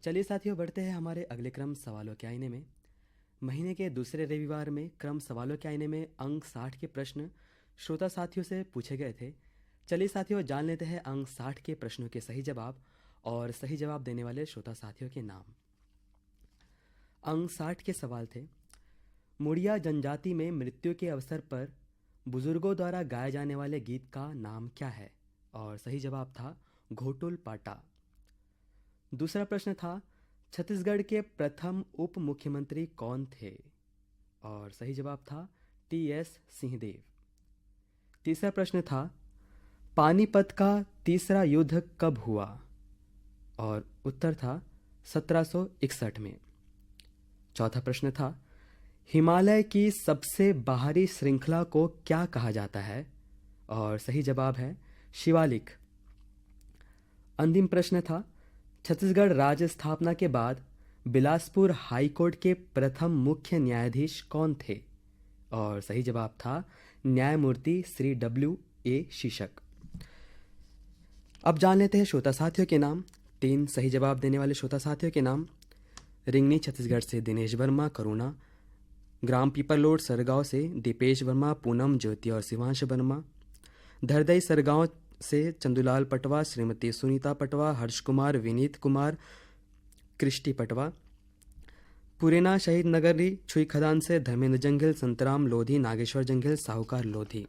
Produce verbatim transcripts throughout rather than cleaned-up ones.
चलिए साथियों, बढ़ते हैं हमारे अगले क्रम सवालों के आईने में। महीने के दूसरे रविवार में क्रम सवालों के आईने में अंक साठ के प्रश्न श्रोता साथियों से पूछे गए थे। चलिए साथियों, जान लेते हैं अंक साठ के प्रश्नों के सही जवाब और सही जवाब देने वाले श्रोता साथियों के नाम। अंक साठ के सवाल थे, मुड़िया जनजाति में मृत्यु के अवसर पर बुजुर्गों द्वारा गाए जाने वाले गीत का नाम क्या है? और सही जवाब था घोटुल पाटा। दूसरा प्रश्न था, छत्तीसगढ़ के प्रथम उप मुख्यमंत्री कौन थे? और सही जवाब था टी एस सिंहदेव। तीसरा प्रश्न था, पानीपत का तीसरा युद्ध कब हुआ? और उत्तर था सत्रह सौ इकसठ में। चौथा प्रश्न था, हिमालय की सबसे बाहरी श्रृंखला को क्या कहा जाता है? और सही जवाब है शिवालिक। अंतिम प्रश्न था, छत्तीसगढ़ राज्य स्थापना के बाद बिलासपुर हाईकोर्ट के प्रथम मुख्य न्यायाधीश कौन थे? और सही जवाब था न्यायमूर्ति श्री डब्ल्यू ए शीशक। अब जान लेते हैं श्रोता साथियों के नाम। तीन सही जवाब देने वाले श्रोता साथियों के नाम, रिंगनी छत्तीसगढ़ से दिनेश वर्मा करुणा, ग्राम पीपरलोड सरगांव से दीपेश वर्मा, पूनम ज्योति और शिवांश वर्मा, धरदई सरगांव से चंदूलाल पटवा, श्रीमती सुनीता पटवा, हर्ष कुमार, विनीत कुमार, क्रिस्टी पटवा, पुरेना शहीद नगरी छुई खदान से धर्मेंद्र जंघिल, संतराम लोधी, नागेश्वर जंघिल, साहूकार लोधी।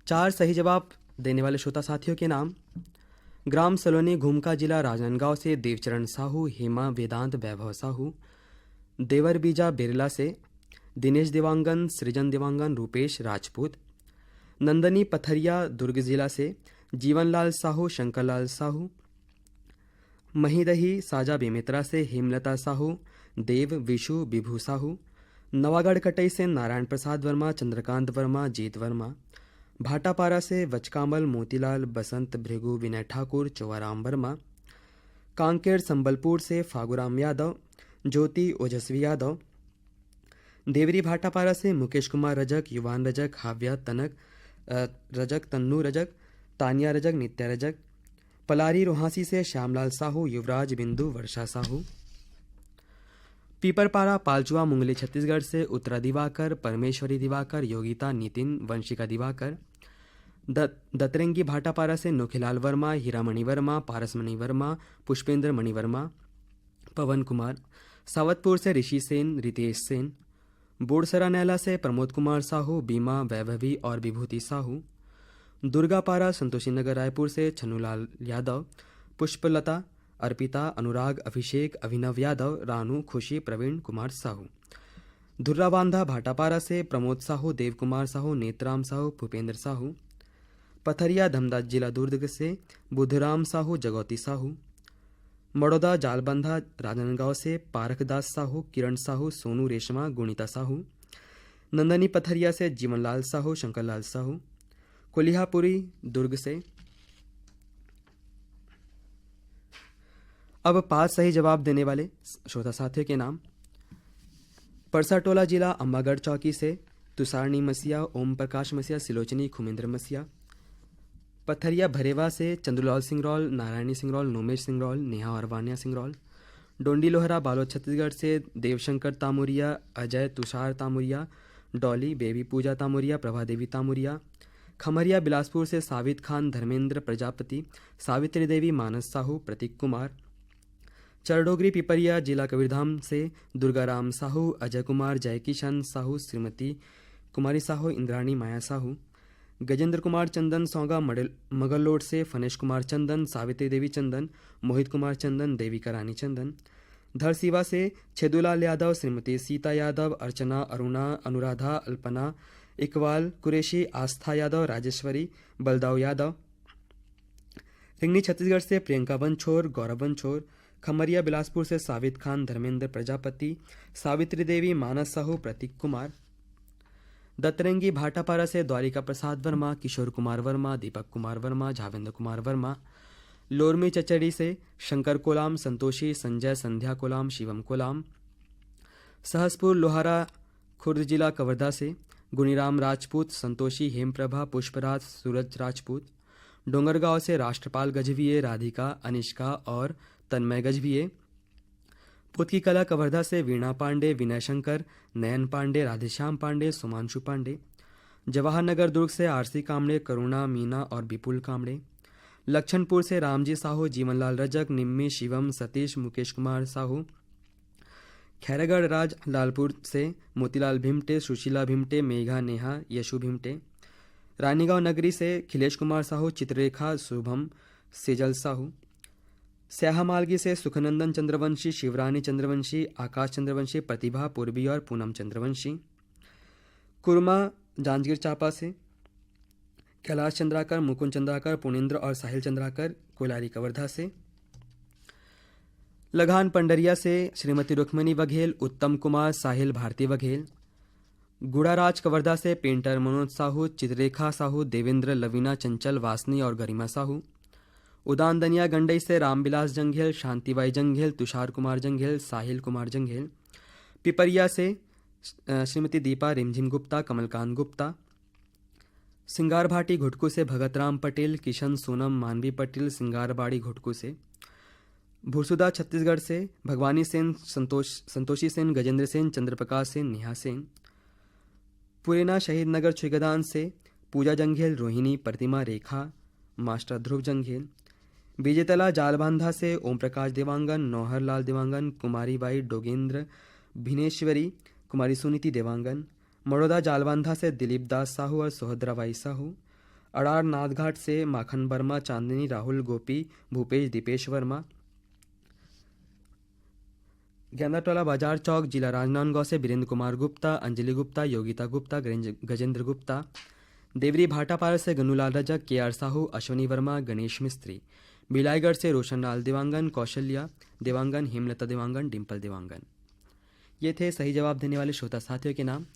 चार सही जवाब देने वाले श्रोता साथियों के नाम, ग्राम सलोनी घुमका, जिला राजनांदगांव से देवचरण साहू, हेमा वेदांत, वैभव साहू, देवर बीजा बिरला से दिनेश देवांगन, सृजन देवांगन, रूपेश राजपूत, नंदनी पथरिया दुर्ग जिला से जीवनलाल साहू, शंकरलाल साहू, महीदही साजा बेमेतरा से हेमलता साहू, देव, विशु, विभू साहू, नवागढ़ कटई से नारायण प्रसाद वर्मा, चंद्रकांत वर्मा, जीत वर्मा, भाटापारा से वचकामल, मोतीलाल, बसंत, भृगु, विनय ठाकुर, चोवाराम वर्मा, कांकेर संबलपुर से फागुराम यादव, ज्योति, ओजस्वी यादव, देवरी भाटापारा से मुकेश कुमार रजक, युवान रजक, हाव्या तनक, अ, रजक, तन्नू रजक, तानिया रजक, नित्या रजक, पलारी रोहासी से श्यामलाल साहू, युवराज, बिंदु, वर्षा साहू, पीपरपारा पालचुआ मुंगली छत्तीसगढ़ से उत्तरा दिवाकर, परमेश्वरी दिवाकर, योगिता, नितिन, वंशिका दिवाकर, द-, दतरंगी भाटापारा से नोखीलाल वर्मा, हीरामणि वर्मा, पारसमणि वर्मा, पुष्पेंद्र मणि वर्मा, पवन कुमार, सावतपुर से ऋषि सेन, रितेश सेन, बोड़सरा नैला से प्रमोद कुमार साहू, बीमा, वैभवी और विभूति साहू, दुर्गापारा संतोषी नगर रायपुर से छन्नूलाल यादव, पुष्पलता, अर्पिता, अनुराग, अभिषेक, अभिनव यादव, रानू, खुशी, प्रवीण कुमार साहू, धुर्राबांधा भाटापारा से प्रमोद साहू, देव कुमार साहू, नेतराम साहू, भूपेंद्र साहू, पथरिया धमदा जिला दुर्ग से बुधराम साहू, जगौती साहू, मड़ौदा जालबंधा राजनांदगांव से पारखदास साहू, किरण साहू, सोनू रेशमा, गुणिता साहू, नंदनी पथरिया से जीवनलाल साहू, शंकरलाल साहू, कोलिहापुरी दुर्ग से। अब पांच सही जवाब देने वाले श्रोता साथियों के नाम, परसाटोला जिला अम्बागढ़ चौकी से तुषारनी मसीहा, ओम प्रकाश मसीहा, सिलोचनी, खुमेंद्र मसीहा, पथरिया भरेवा से चंद्रूलाल सिंगरौल, नारायणी सिंगरौल, नोमेश सिंगरौल, नेहा और वान्या सिंगरौल, डोंडी लोहरा बालोद छत्तीसगढ़ से देवशंकर तामुरिया, अजय तुषार तामुरिया, डॉली, बेबी पूजा तामुरिया, प्रभा देवी तामुरिया, खमरिया बिलासपुर से सावित खान, धर्मेंद्र प्रजापति, सावित्री देवी, मानस साहू, प्रतीक कुमार, चरडोगरी पिपरिया जिला कबीरधाम से दुर्गाराम साहू, अजय कुमार, जयकिशन साहू, श्रीमती कुमारी साहू, इंद्राणी माया साहू, गजेंद्र कुमार चंदन सौगा मडल-, मगलोड से फनेश कुमार चंदन, सावित्री देवी चंदन, मोहित कुमार चंदन, देविका रानी चंदन, धरसीवा से छेदूलाल यादव, श्रीमती सीता यादव, अर्चना, अरुणा, अनुराधा, अल्पना, इकबाल कुरैशी, आस्था यादव, राजेश्वरी, बलदाऊ यादव, रिंगनी छत्तीसगढ़ से प्रियंका वंछोर, गौरव वंछोर, खमरिया बिलासपुर से सावित खान, धर्मेंद्र प्रजापति, सावित्री देवी, मानस साहू, प्रतीक कुमार, दतरंगी भाटापारा से द्वारिका प्रसाद वर्मा, किशोर कुमार वर्मा, दीपक कुमार वर्मा, झावेंद्र कुमार वर्मा, लोरमी चचड़ी से शंकर कोलाम, संतोषी, संजय, संध्या कोलाम, शिवम कोलाम, सहसपुर लोहारा खुर्द जिला कवर्धा से गुणीराम राजपूत, संतोषी, हेमप्रभा, पुष्पराज, सूरज राजपूत, डोंगरगांव से राष्ट्रपाल गजभिये, राधिका, अनिष्का और तन्मय गजभिये, पुतकी कला कवर्धा से वीणा पांडे, विनय शंकर, नयन पांडे, राधेश्याम पांडे, सुमांशु पांडे। जवाहर नगर दुर्ग से आरसी कामड़े, करुणा, मीना और विपुल कामड़े। लक्षणपुर से रामजी साहू, जीवनलाल रजक, निम्मी, शिवम, सतीश, मुकेश कुमार साहू। खैरागढ़ राज लालपुर से मोतीलाल भिमटे, सुशीला भिमटे, मेघा, नेहा, यशु भिमटे। रानीगांव नगरी से खिलेश कुमार साहू, चित्ररेखा, शुभम, सेजल साहू। स्याहा मालगी से सुखनंदन चंद्रवंशी, शिवरानी चंद्रवंशी, आकाश चंद्रवंशी, प्रतिभा, पूर्वी और पूनम चंद्रवंशी। कुरमा जांजगीर चांपा से कैलाश चंद्राकर, मुकुंद चंद्राकर, पुनेंद्र और साहिल चंद्राकर, कोलारी कवर्धा से। लगान पंडरिया से श्रीमती रुक्मिणी बघेल, उत्तम कुमार, साहिल, भारती बघेल। गुड़ाराज कवर्धा से पेंटर मनोज साहू, चित्ररेखा साहू, देवेंद्र, लवीना, चंचल, वासनी और गरिमा साहू। उदान दनिया गंडई से रामविलास जंघेल, शांतिबाई जंघेल, तुषार कुमार जंघेल, साहिल कुमार जंघेल। पिपरिया से, अ, श्रीमती दीपा रिमझिम गुप्ता, कमलकांत गुप्ता। सिंगार भाटी घुटकू से भगत राम पटेल, किशन, सोनम, मानवी पटेल, सिंगारबाड़ी घुटकू से। भुरसुदा छत्तीसगढ़ से भगवानी सेन, संतोष, संतोषी सेन, गजेंद्र सेन, चंद्रप्रकाश सेन, नेहा सेन। पुरेना शहीद नगर छुईगदान से पूजा जंघेल, रोहिणी, प्रतिमा, रेखा, मास्टर ध्रुव जंघेल। विजेतला जालबांधा से ओम प्रकाश देवांगन, नौहर लाल देवांगन, कुमारी बाई डोगेंद्र भिनेश्वरी, कुमारी सुनीति देवांगन। मड़ोदा जालबांधा से दिलीप दास साहू और सोहद्रा बाई साहू। अड़ार नाथघाट से माखन वर्मा, चांदनी, राहुल, गोपी, भूपेश, दीपेश वर्मा। गेंदाटोला बाजार चौक, जिला राजनांदगांव से बीरेंद्र कुमार गुप्ता, अंजलि गुप्ता, योगिता गुप्ता, गजेंद्र, गजेंद्र गुप्ता। देवरी भाटापारा से गन्नूलाल रजक, के आर साहू, अश्विनी वर्मा, गणेश मिस्त्री। बिलाईगढ़ से रोशनलाल देवांगन, कौशल्या देवांगन, हेमलता देवांगन, डिंपल देवांगन। ये थे सही जवाब देने वाले श्रोता साथियों के नाम।